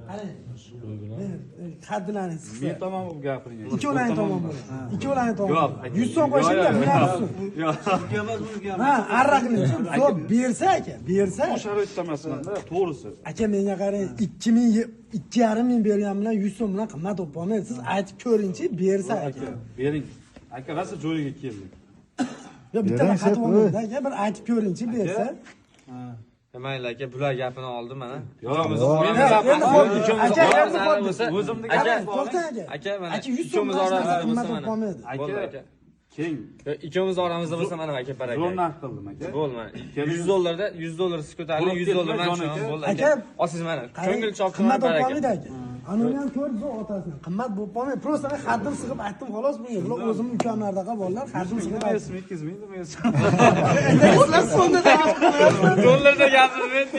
Qarang. Haddilarini siqsa. Men tomon bo'lib gapiring. Ikkovlaring tomon bo'ladi. Ikkovlaring tomon. Yo'q, aka. 100 so'm qo'yishim Yo'q, bilan yo'q. so'm. Yo'q. Ha, arra qiling. Zo'r bersa aka, bersa. Bu sharoitda emasman-da, to'g'risi. Aka, menga qarang, 2000, 2,5 ming bergan bilan 100 so'm bilan qimmat bo'lib qolmaydi. Siz aytib ko'ringchi, bersa aka. Aka, bering. Aka, rosa joyiga keldik. Yo, bitta Bering, qatib sep, olmaydi aka, bir aytib ko'ringchi, bersa. Mayli aka, bular gapini oldi mana. Yo'q, Ikkovimiz yo'q. Endi xo'p, aka, endi Ikkovimiz xo'p. bo'lsa, O'zimni aka, gapim bor. To'xtang aka. Aka, mana Aka, 100 so'm ikkovimiz bilan oramizda qimmat bo'lsa bo'lib mana. qolmaydi. Bo'ldi Aka, aka. keng. Yo, ikkovimiz oramizda bo'lsa mana aka, baraka. Zo'r narx qildim aka. Bo'ldi mana. Keling. 100 dollarda, 100 dollar siz ko'taring, Qurib 100 dollar ketma, man jon tushaman, aka. bo'ldi Aka, aka. Olsangiz mana. Ko'ngil chopqin, Qimmat bo'lib baraka. qolmaydi aka. Anuni ham ko'rdi otasini. Qimmat bo'lib qolmaydi. Просто men haddim sig'ib aytdim xolos bunga. Bular o'zim ukamlardaqa bolalar, haddim sig'ib aytdim. 100 ming, 200 ming demaysiz. Sizlar so'mda Dollarda gapirmaydi.